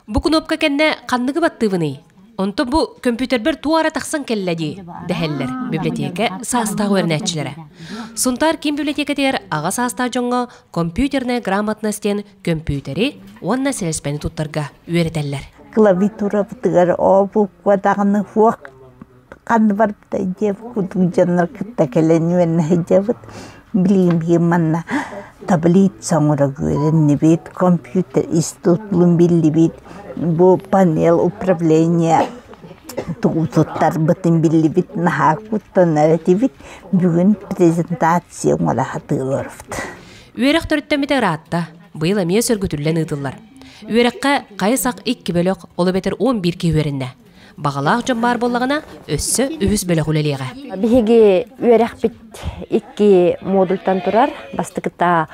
Бу кнопка кэннэ ханныгы баттыыбыный? Онтон бу көмпүүтэрбэр туох эрэ тахсан кэллэ дии, дэһэллэр библиотека саастаах үөрэнээччилэрэ. Сунтаар киин библиотекатыгар аҕа саастаах дьоҥҥо компьютерная грамотность диэн көмпүүтэри уонна сэлэспэни туттарга үөрэтэллэр. Клавиатурабытыгар оо буква даҕаны суох ханна барбытай диэбит курдук дьоннор кытта кэлэн үөрэнэ сылдьабыт. Билигин биһиги манна таблица оҥоро үөрэннибит, компьютер институтун биллибит, бу панель управления тугу туттарбытын биллибит, наһаа куттанар этибит. Бүгүн презентация оҥоро сатыылларбыт. Үөрэх төрүттэммитэ ыраатта. Быйыл эмиэ сөргүтүллэн ыытыллар. Үөрэххэ хайы-сах икки бөлөх, ол эбэтэр 11 киһи үөрэннэ. Баҕалаах дьон баар буоллаҕына, өссө үһүс бөлөх үлэлиэҕэ. Биһиги үөрэхпит икки модультан турар. Бастакыта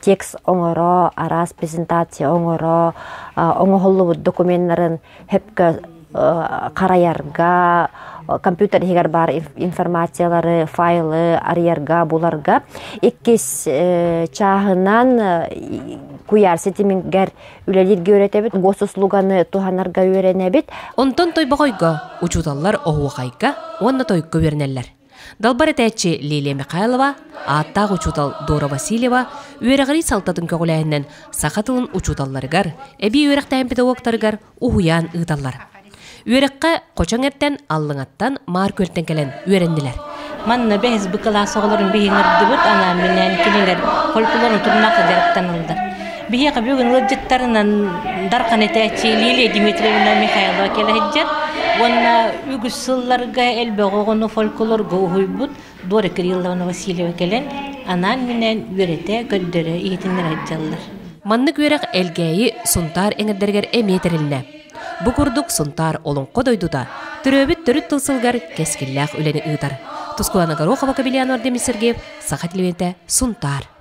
текст оҥоро, араас презентация оҥоро, оҥоһуллубут докуменнарын сөпкө харайарга, компьютер иһигэр баар информациялары, файлы арыйарга, буларга. Иккис чааһынан куйаар ситимигэр үлэлииргэ үөрэтэбит, госуслуганы туһанарга үөрэнэбит. Онтон Тойбохойго учууталлар оһуохайга уонна тойукка үөрэнэллэр. Далбар этээччи Лилия Михайлова, ааттаах учуутал Дора Васильева үөрэҕирии салтатын көҕүлээһинэн саха тылын учууталларыгар, эбии үөрэхтээһин педагогтарыгар уһуйаан ыыталлар. Үөрэххэ Хочоҥ эртэн Аллыҥаттан Маар Күөлтэн кэлэн үөрэннилэр. Манна бэһис бу кылаас оҕолорун биһиҥэрдибит анаан минээн кинилэр фольклорун турнакка дьарыктаналлар. Биһиэхэ бүгүн ыалдьыттарынан Дархан этээччи Лилия Дмитриевна Михайлова кэлэ сылдьар уонна үгүс сылларга элбэх оҕону фольклорга уһуйбут Дора Кирилловна Васильева кэлэн анаан-минээн үөрэтэ, көрдөрө, иһитиннэрэ сылдьаллар. Маннык үөрэх Элгээйи Сунтаар эҥэрдэригэр эмиэ тэрилиннэ. Бу курдук Сунтаар олоҥхо дойдута төрөөбүт төрүт тыл сылыгар кэскиллээх үлэни ыытар. Тускулана Горохова, Кабельянов Артемий Сергеев, Саха телевидениетэ, Сунтаар.